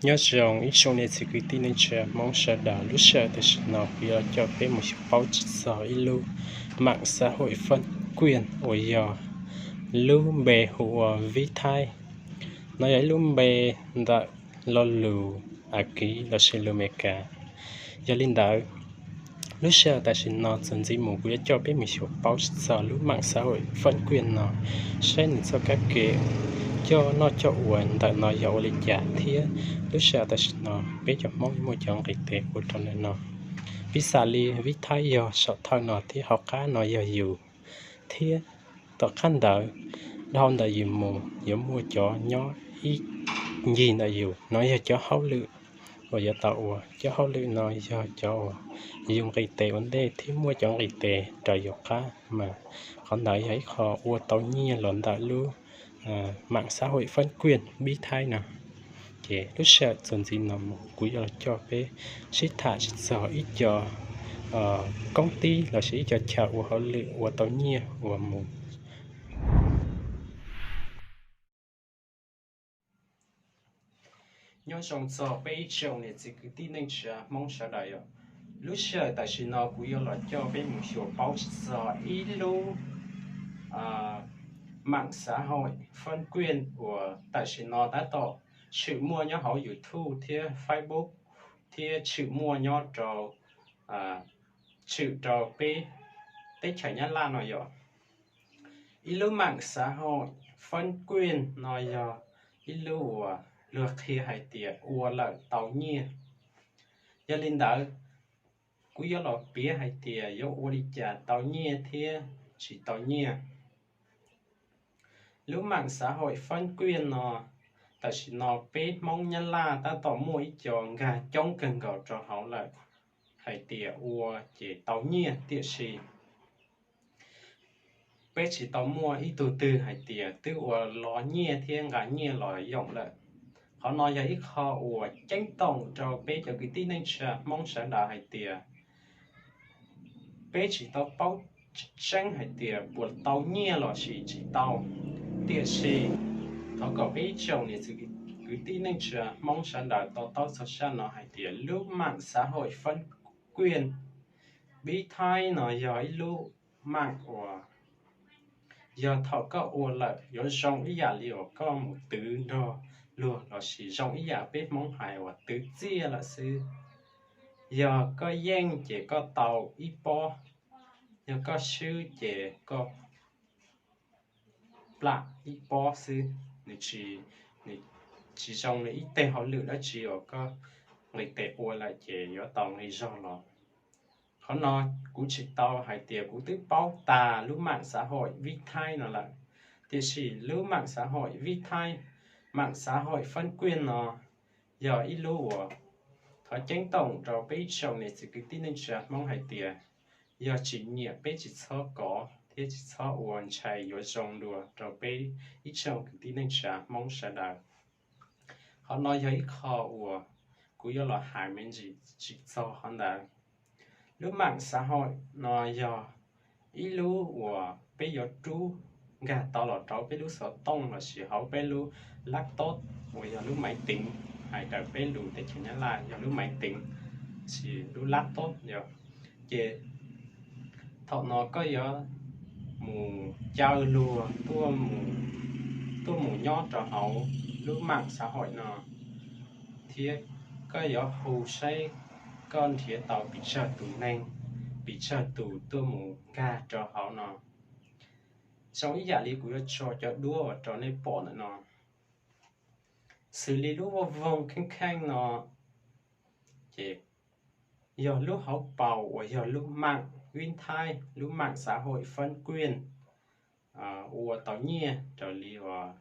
Nyob zoo ib tsoom niam txiv kwv tij neej tsa Hmoob sawv daws, lub sij hawm tam sim no kuv yuav coj peb mus xyuas paub txog ib lub mạng xã hội Fab Kuaj uas yog lub npe hu ua Vib Thaib. No yog ib lub npe ntawm lo lus Akiv lossis lus Amelikas. Yog li ntawd, lub sij hawm tam sim no txuas ntxiv mus kuv yuav coj peb mus xyuas paub txog lub mạng xã hội Fab Kuaj no, saib nws txoj kab ke coj noj coj ua ntawm no yog ua li cas thiab lub sij hawm tam sim no peb cov Hmoob muaj cov nqis tes ua rau ntawm no. Piv xam li Vib Thaib yog saum thawj no thiab hauv qab no yog yus, thiab tom qab ntawd dhau ntawm yus mus yuav muaj cov nyob ib ncig ntawm yus. No yog cov hauj lwm uas yuav tau ua. Cov hauj lwm no yog cov uas yus nqis tes ua ntej thiab muaj cov nqis tes raws yus qab mas qhov ntawd yog ib qho ua tau nyiaj los ntawm lub mạng xã hội Fab Kuaj Vib Thaib no. Ces lub sij hawm txuas ntxiv no mus kuv yuav los coj peb sib tham txog ib co koob tib lossis ib co chaw ua hauj lwm ua tau nyiaj uas mus Nyob zoo txog peb ib tsoom niam txiv kwv tij neej tsa Hmoob sawv daws yom. Lub sij hawm tam sim no kuv yuav los coj peb mus xyuas paub txog ib lub mạng xã hội Fab Kuaj uas tam sim no tab tom tshwm muaj nyob hauv YouTube thiab Facebook, thiab tshwm muaj nyob rau, tshwm rau peb teb chaws Nyab Laj no yom. Ib lub mạng xã hội Fab Kuaj no yog ib lub uas luag qhia hais tias ua lawm tau nyiaj. Yog li ntawd, kuv yuav los piav hais tias yuav ua li cas tau nyiaj thiab tsis tau nyiaj. Lub mạng xã hội Fab Kuaj no, tam sim no peb Hmoob Nyab Laj tab tom muaj ib co nkag coob kawg nkaus rau hauv lawm, hais tias ua ces tau nyiaj, tiam sis peb tsis tau muaj ib tug twg hais tias twb ua los nyiaj thiab nqa nyiaj los yoom lawm. Qhov no yog ib qho uas ceeb toom rau peb cov kwv tij neej tsa Hmoob sawv daws hais tias peb tsis tau paub tseeb hais tias puas tau nyiaj los sis tsis tau. Tiam sis thov kom peb ib tsoom niam txiv kwv tij neej tsa Hmoob sawv daws to taub txog zaj no hais tias lub mạng xã hội Fab Kuaj Vib Thaib no yog ib lub mạng uas yog thaum koj ua lawm yuav zoo ib yam li uas koj mus twv nrog luag lossis zoo ib yam peb Hmoob hais uas twv txiaj lawm xwb. Yog koj yeej ces koj tau ib pob, yog koj swb ces koj plam ib pob xwb. Nws tsis zoo li ib teg hauj lwm dab tsi uas koj nqis tes ua lawm ces yuav tau nqi zog los. Qhov no kuv tsis tau hais tias kuv twb paub tas lub mạng xã hội Vib Thaib no lawm, tiam sis lub mạng xã hội Vib Thaib, mạng xã hội Fab Kuaj no yog ib lub uas thov ceeb toom rau peb ib tsoom niam txiv kwv tij neej tsa Hmoob hais tias yog tsis nyiam peb tsis txhob kov thiab tsis txhob ua ntshai yuav zoo dua rau peb ib tsoom kwv tij neej tsa Hmoob sawv daws. Qhov no yog ib qho uas kuv yuav los hais me ntsis txog qhov ntawd. Lub mạng xã hội no yog ib lub uas peb yuav rub nkag tau los rau peb lub xov tooj lossis hauv peb lub laptop uas yog lub máy tính, hais raws peb lus teb chaws Nyab Laj yog lub máy tính, lossis lub laptop yog. Ces thaum no koj yuav mus caw luag tuaj mus nyob rau hauv lub mạng xã hội no, thiab koj yuav hu saib koj nrhiav tau pes tsawg tus neeg, pes tsawg tus tuaj mus nkag rau hauv no. Zoo ib yam li kuv yuav tso cov duab uas rau nej pom ntawm no. Xws li lub voj voog kheej kheej no, ces yog lub hauv paus uas yog lub mạng Vib Thaib, lub mạng xã hội Fab Kuaj ua tau nyiaj raws li uas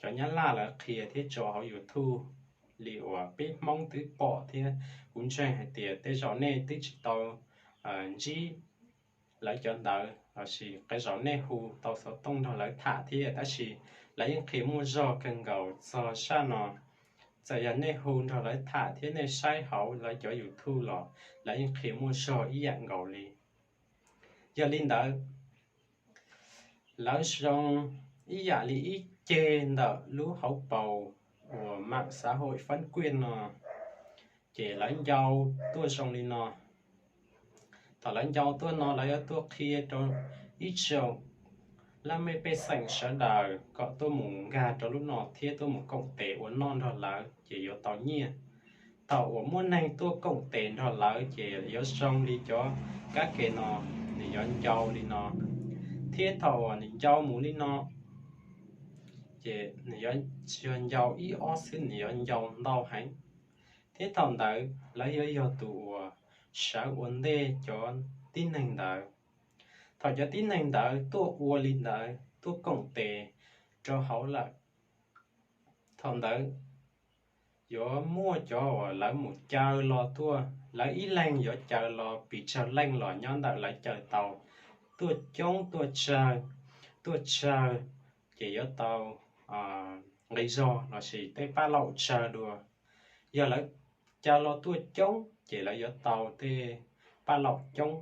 cov Nyab Laj lawv qhia thiab tso hauv YouTube li uas peb Hmoob twb pom thiab kuv ntseeg hais tias tej zaum nej twb tsis tau ntsib lawv cov ntawd lossis tej zaum nej hu tau xov tooj nrog lawv tham thiab, tab sis lawv yeej qhia muaj zog kawg nkaus txog zaj no. Txawm yog nej hu nrog lawv tham thiab nej saib hauv lawv cov YouTube los lawv yeej qhia muaj zog ib yam nkaus li. Yog li ntawd, lawv zoo ib yam li ib ceg ntawm lub hauv paus uas mạng xã hội phát quyền no, ces lawv ncau tuaj zoo li no. Thaum lawv ncau tuaj no lawv yuav tuaj qhia rau ib tsoom laj mej pej xeem sawv daws kom tuaj mus nkag rau lub no thiab tuaj mus koom tes ua noj nrog lawv ces yuav tau nyiaj. Thaum uas muaj neeg tuaj koom tes nrog lawv ces yuav zoo li cov kab ke no, nws yuav ncau li no. Thiab thaum uas nws ncau mus li no ces nws yuav tsis yog ncau ib ob xwb, nws yuav ncau ntau heev. Thiab thaum ntawd lawv yuav yog tus uas sawv ua ntej cov tib neeg ntawd. Thaum cov tib neeg ntawd tuaj ua li ntawd, tuaj koom tes rau hauv lawm, thaum ntawd yuav muaj cov uas lawv mus caw los tuaj, lawv ib leeg yuav caw los pes tsawg leej los nyob ntawm lawv caw tau, tuaj coob tuaj tsawg, tuaj tsawg ces yuav tau nqi zog lossis tej paj laum tsawg dua. Yog lawv caw los tuaj coob ces lawv yuav tau tej paj laum coob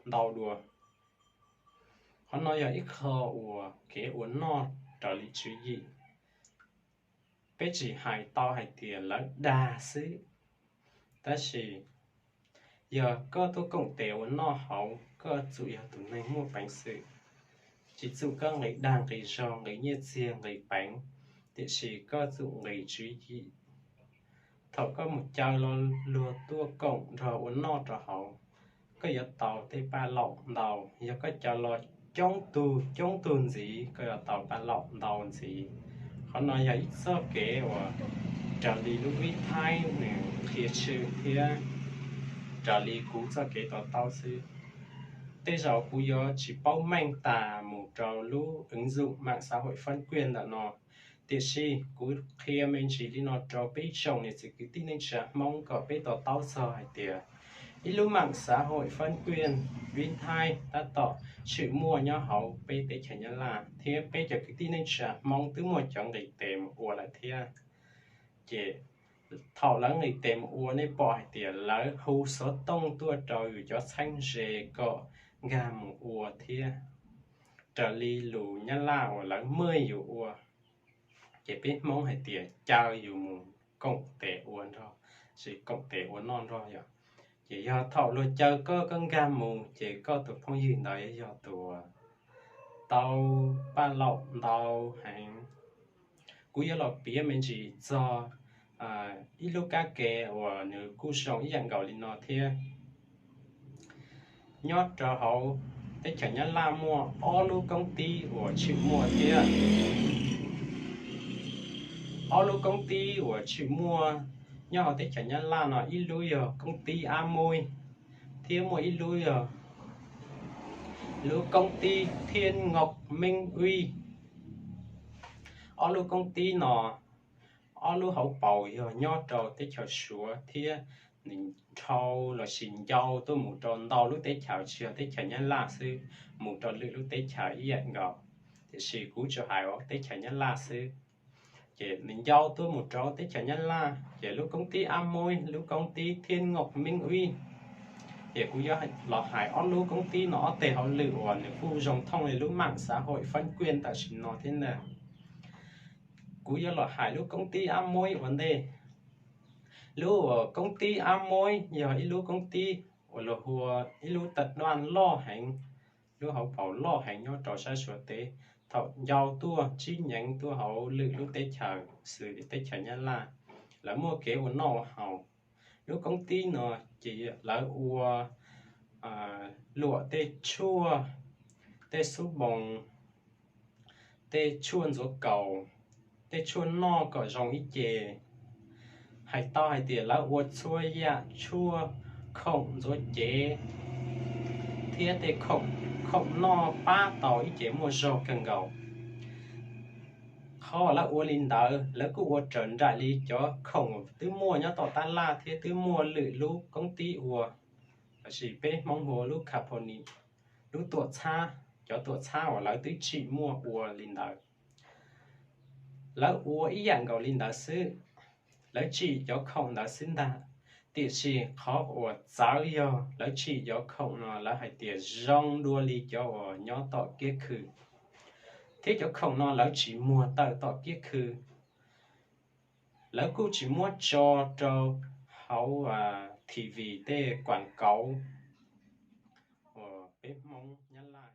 ntau dua. Qhov no yog ib qho uas kev ua noj raws li tswv yim. Peb tsis hais tau hais tias lawv dag xwb, tab sis yog koj tuaj koom tes ua noj hauv, koj txum yog tus neeg muaj peev xwm, tsis txum koj nqis dag nqis zog, nqis nyiaj txiag, nqis peev, tiam sis koj txum nqis tswv yim. Thaum koj mus caw los luag tuaj koom nrog ua noj rau hauv, koj yuav tau tej paj laum ntau. Yog koj caw los coob tug coob tug ntxiv, koj yuav tau paj laum ntau ntxiv. Qhov no yog ib txoj kev uas raws li lub vib thaib nws qhia tshwm thiab raws li kuv txoj kev to taub xwb. Tej zaum kuv yuav tsis paub meej tas mus rau lub ứng dụng mạng xã hội Pháp Quyền ntawm no, tiam sis kuv qhia me ntsis li no rau peb tsoom niam txiv kwv tij neej tsa Hmoob kom peb to taub txog hais tias ib lub mạng xã hội Pháp Quyền, vib thaib tab tom tshwm muaj nyob hauv peb teb chaws Nyab Laj thiab peb cov kwv tij neej tsa Hmoob twb muaj cov nqis tes mus ua lawm thiab. Ces thaum lawv nqis tes mus ua, nej pom hais tias lawv hu xov tooj tuaj rau yus cov txheeb ze kom nkag mus ua thiab. Raws li lus Nyab Laj uas lawv mời yus ua, ces peb Hmoob hais tias caw yus mus koom tes ua nrog, tsis koom tes ua noj nrog yom. Ces yog thaum luag caw koj, koj nkag mus ces koj tus phooj ywg ntawd yog tus tau paj laum ntau heev. Kuv yuav los piav me ntsis txog ib lub kab ke uas nws kuj zoo ib yam nkaus li no thiab. Nyob rau hauv teb chaws Nyab Laj muaj ob lub koob tib uas tshwm muaj thiab. Ob lub koob tib uas tshwm muaj nyob hauv teb chaws Nyab Laj no, ib lub yog koob tib Ab Muj, thiab muaj ib lub yog lub koob tib Thiên Ngọc Minh Uy. Ob lub koob tib no, ob lub hauv paus yog nyob rau teb chaws Suav thiab nws dhau lossis ncau tuaj mus rau ntau lub teb chaws, tsis yog teb chaws Nyab Laj xwb, mus rau lwm lub teb chaws ib yam nkaus, tiam sis kuv tsuas hais teb chaws Nyab Laj xwb. Ces nws ncau tuaj mus rau teb chaws Nyab Laj, ces lub koob tib Ab Muj, lub koob tib Thiên Ngọc Minh Uy. Ces kuv yuav los hais ob lub koob tib no ob teg hauj lwm uas nws kuj zoo thooj li lub mạng xã hội Pháp Quyền tam sim no thiab ntag. Kuv yuav los hais lub koob tib Ab Muj ua ntej. Lub uas koob tib Ab Muj yog ib lub koob tib uas luag hu ua ib lub tập đoàn loj heev, lub hauv paus loj heev nyob rau sab Suav teb. Thaum ncau tuaj tsib nyeev tuaj hauv lwm lub teb chaws xws li teb chaws Nyab Laj, lawv muaj kev ua noj ua haus. Lub koob tib no ces lawv ua luam tej tshuaj, tej xub npoos, tej tshuaj ntxuav kaus, tej tshuaj noj kom zoo ib ce. Hais tau hais tias lawv ua txhua yam tshuaj, khoom ntxuav cev thiab tej khoom, khoom noj pab tau ib ce muaj zog kawg nkaus. Qhov lawv ua li ntawd lawv kuj ua raws nraim li cov khoom twb muaj nyob tom tab laj thiab twb muaj lwm lub koob tib ua, lossis peb Hmoob hu ua lub company, lub tuam txhab, cov tuam txhab uas lawv twb tsim muaj ua li ntawd. Lawv ua ib yam nkaus li ntawd xwb, lawv tsim cov khoom ntawd xwb ntag. Tiam sis qhov uas txawv yog lawv tsim cov khoom no lawv hais tias zoo dua li cov uas nyob tom kiab khw, thiab cov khoom no lawv tsis muag tawm tom kiab khw. Lawv kuj tsis muab tso rau hauv T V tej quảng cáo uas peb Hmoob Nyab Laj.